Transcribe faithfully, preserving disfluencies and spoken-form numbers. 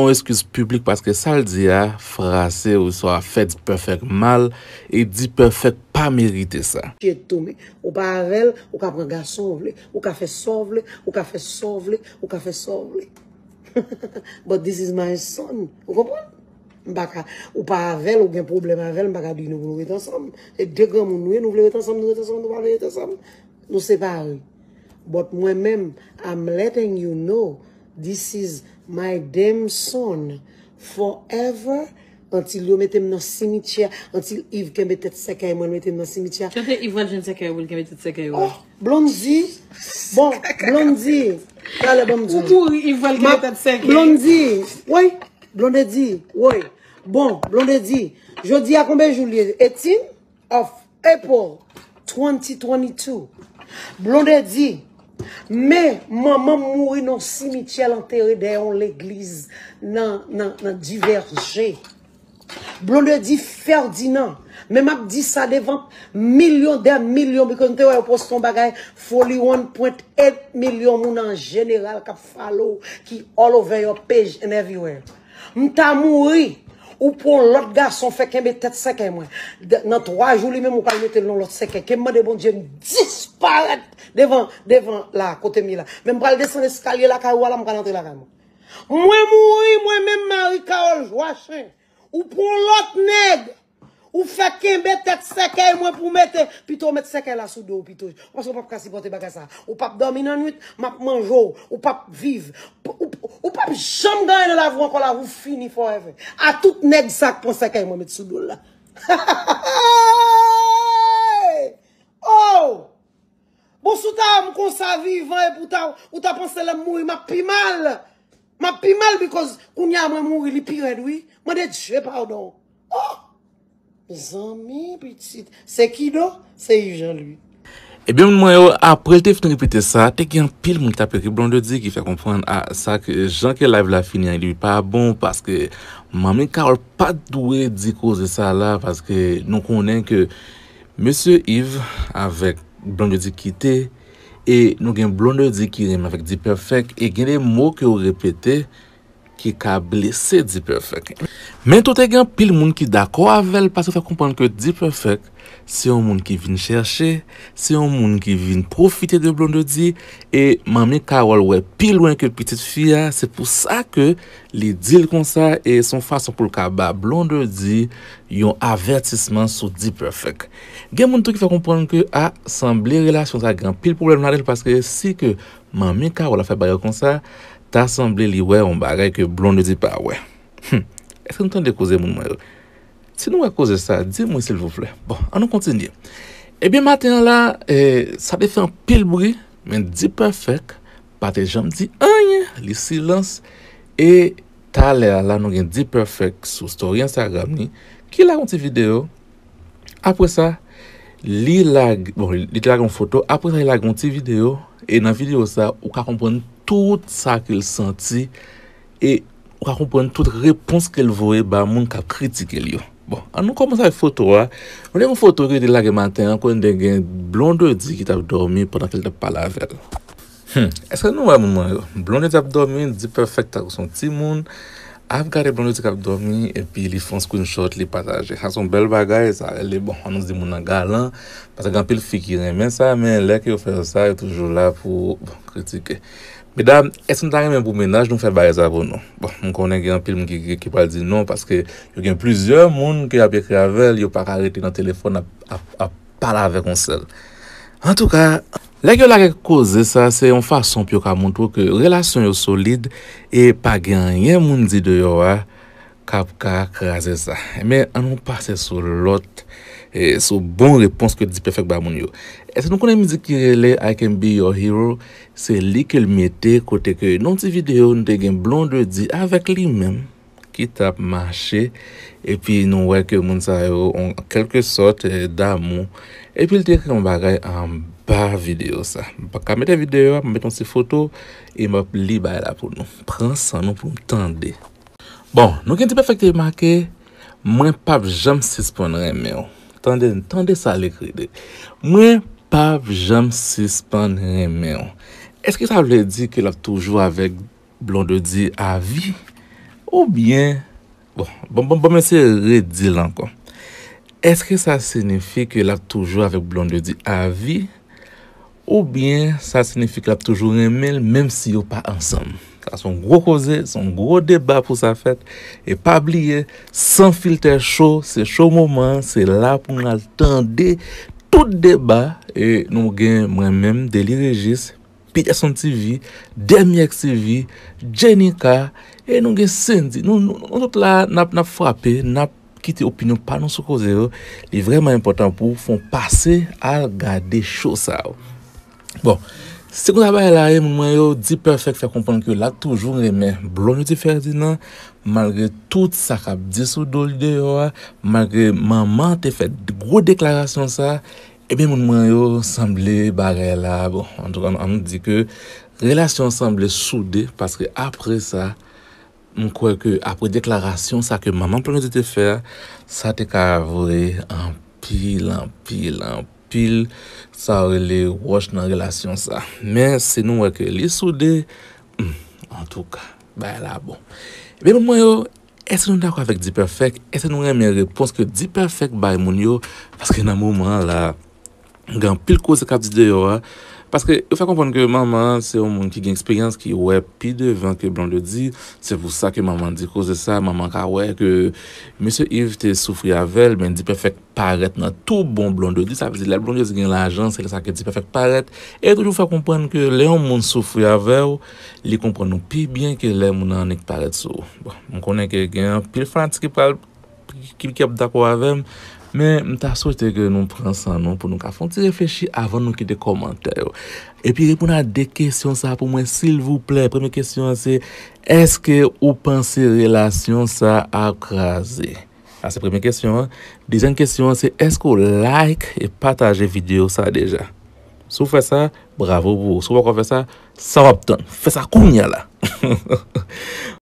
yon eskiz piblik paske sa l di a frase oswa fè Dperfect mal e Dperfect pa merite sa. Shit to me. Ou pa avè l, ou ka pran gason w vle, ou ka fè sa w vle, ou ka fè sa w vle, ou ka fè sa w vle. But this is my son. Ou konprann? M pa ka, ou pa avè l, ou gen pwoblèm avè l, m pa ka di nou pou nou ret ansanm. Se de granmoun nou ye, nou vle ret ansanm, nou ret ansanm, nou pa vle ret ansanm, nou separe. But mwen menm, I'm letting you know, this is my damn son forever, until yo mete m nan simityè, until Yves kenbe tèt sèkèy mwen, mete m nan simityè. Kote Yves pral jwenn sèkèy pou l kenbe tèt sèkèy ou? Oh, Blondy. Bon, Blondy. Talè ban m di. Ou kouri, Yves pral kenbe tèt sèkèy. Blondy. Woy, Blondedy. Woy. Bon, Blondedy. Jodi a konbyen jou l ye? Eighteen of April twenty twenty-two. Blondedy. Men manman m mouri nan simityè, l antere dèyè yon legliz nan, nan, nan Divèje. Blondedy Ferdinand. Men m ap di sa devan milyon dè milyon, because m te wè yo poste yon bagay, foli one point eight milyon moun an jeneral k ap follow, ki all over your page and everywhere. M ta mouri, ou pran yon lòt gason fè kenbe tèt sèkèy mwen. Nan twa jou li menm ou pral mete l nan lòt sèkèy. Ke m mande Bondye m disparèt devan, devan la, kote m ye la. Men m pral desann eskalye lakay ou a la, m pral antre lakay mwen. Mwen mouri, mwen menm Marie Carole Joachim. Ou pran lòt nèg. Ou fè kenbe tèt sèkèy mwen pou mete. Pito w met sèkèy la sou do w pito. Paske w p ap ka sipòte bagay sa. Ou p ap dòmi nan nwit, m ap manje w. Ou p ap viv. Ou, ou p ap janm gen anyen nan lavi w ankò, lavi w fini forever. A tout nèg sa k pran sèkèy mwen met sou do l la. Oh! Bon, si w ta wè m konsa vivan epi w ta, ou ta panse lè m mouri m ap pi mal. M ap pi mal because kounye a mwen mouri li pi rèd wi. Mande Dye padon. Oh! Mezanmi pitit. Se kido? Se Yves Jean Louis. Ebyen moun mwen yo, apre l te fin repete sa, te gen anpil moun ki t ap ekri Blondedy ki fè konprann a sa ke jan ke live la fini an li pa bon paske Manmi Carole pa t dwe di koze sa la paske nou konnen ke Mesye Yves avèk Blondedy kite e nou gen Blondedy ki renmen avèk Dperfect e gen de mo ke yo repete ki ka blese Dperfect. Men tou te gen anpil moun ki dakò avè l paske fè konprann ke Dperfect se yon moun ki vin chèche, se yon moun ki vin pwofite de Blondedy e Manmi Carole wè pi lwen ke pitit fi a, se pou sa ke li di l konsa e se yon fason pou l ka ba Blondedy yon avètisman sou Dperfect. Gen moun tou ki fè konprann ke a sanble relasyon sa gen anpil pwoblèm ladan l paske si ke Manmi Carole ap fè bagay konsa, ta sanble li wè yon bagay ke Blondedy pa wè. Hmm. Èske nou tande koze moun mwen yo? Si nou wè koze sa, di m wi silvouplè. Bon, ann nou kontinye. Ebyen maten an la, eh, sa te fè anpil bri, men Dperfect pa te janm di anyen, li silans. E talè a la nou gen Dperfect sou story Instagram li, ki lage yon ti videyo. Apre sa, li lage, bon, li te lage yon foto. Apre sa, li lage yon ti videyo. E nan videyo sa, ou ka konprann tout sa ke l santi. E ou ka konprann tout repons ke l voye ba moun k ap kritike l yo. Bon, ann nou kòmanse avèk foto a. Nou te gen yon foto ki te lage maten an, kote nou te gen Blondedy ki t ap dòmi pandan ke l t ap pale avè l. Hmm, èske nou wè moun mwen yo? Blondedy ap dòmi, Dperfect tankou se yon timoun. Ap gade Blondedy k ap dòmi, epi li fè yon screenshot, li pataje. Sa se yon bèl bagay, sa rele, bon, ann nou di moun nan galan. Paske gen anpil fi ki renmen sa, men lè ke yo fè yo sa, yo toujou la pou, bon, kritike. Medam, èske nou ta renmen pou mennaj nou fè bagay sa pou nou? Bon, m konnen gen anpil moun ki, ki, ki pral di non, paske yo gen plizyè moun ke y ap ekri avè l, yo pa ka rete nan telefòn ap, ap, ap pale avèk yon sèl. Antouka, lè yo lage koze sa, se yon fason pou yo ka montre w ke relasyon yo solid e pa gen anyen moun di deyò a k ap ka kraze sa. Men, ann nou pase sou lòt, e, sou bon repons ke Dperfect ba moun yo. Èske nou konnen mizik ki rele I Can Be Your Hero? Se li ke l mete kote ke nan yon ti videyo nou te gen Blondedy avèk li menm ki t ap mache, epi nou wè ke moun sa yo, an kèlke sòt, eh, damou. Epi l te ekri yon bagay anba videyo sa. M pa ka mete videyo a, m ap mete yon ti foto, e m ap li bagay la pou nou. Pran san nou pou nou tande. Bon, nou gen Dperfect ki make, mwen p ap janm sispann renmen w. Tande, tande sa l ekri de. Mwen p ap janm sispann renmen w. Èske sa vle di ke l ap toujou avèk Blondedy a vi? Oubyen, bon, bon, bon, bon, men se redi l ankò. Èske sa siyifi ke l ap toujou avèk Blondedy a vi? Oubyen sa siyifi ke l ap toujou renmen l, menm si yo pa ansanm? Sa se yon gwo koze, se yon gwo deba pou sa fèt. E pa bliye, San Filtè Show, se show moman an, se la pou n al tande tout deba e nou gen mwen menm, Dely Régis, Peterson T V, Demièx T V, Jenica, e nou gen Sendy. Nou, nou, nou tout la, n ap, n ap frape, n ap kite opinyon pa nou sou koze yo. Li vrèman enpòtan pou w fè yon pase al gade show sa yo. Bon, se konsa bagay la ye, moun mwen yo, D-Perfect fè konprann ke l ap toujou renmen Blondedy Ferdinand, malgre tout sa k ap di sou do l deyò a, malgre manman te fè gwo deklarasyon sa, ebyen, moun mwen yo, sanble bagay la, bon, antouka, ann di ke relasyon an sanble soude, paske apre sa, m kwè ke apre deklarasyon sa ke manman Blondedy te fè a, sa te ka voye anpil, anpil, anpil, sa yo rele wòch nan relasyon sa. Men si nou wè ke li soude, hmm, antouka, bagay la bon. Ebyen, moun mwen yo, èske nou dakò avèk D-Perfect? Èske nou renmen repons ke D-Perfect bay moun yo? Paske nan moman an la, gen anpil koze k ap di deyò a. Paske yo fè konprann ke manman an se yon moun ki gen eksperyans, ki wè pi devan ke Blondedy. Se pou sa ke manman an di koze sa. Manman an ka wè ke mesye Yves te soufri avè l, men D-Perfect parèt nan tou bon Blondedy. Sa vle di, lè Blondedy gen lajan, se lè sa ke D-Perfect parèt. E toujou fè konprann ke lè yon moun soufri avè w, li konprann ou pi byen ke lè moun nan annik parèt sou ou. Bon, m konnen ke gen anpil fanatik ki pral ki, ki ap dakò avè m, men m ta swete ke nou pran san nou pou nou ka fè yon ti reflechi avan nou kite kòmantè yo. Epi reponn a de kesyon sa pou mwen, silvouplè. Premye kesyon an se, èske ou panse relasyon sa ap kraze? Sa se premye kesyon an. Dezyèm kesyon an se, èske w like e pataje videyo sa deja? Si w fè sa, bravo pou ou. Si w poko fè sa, sa w ap tann? Fè sa kounye a la.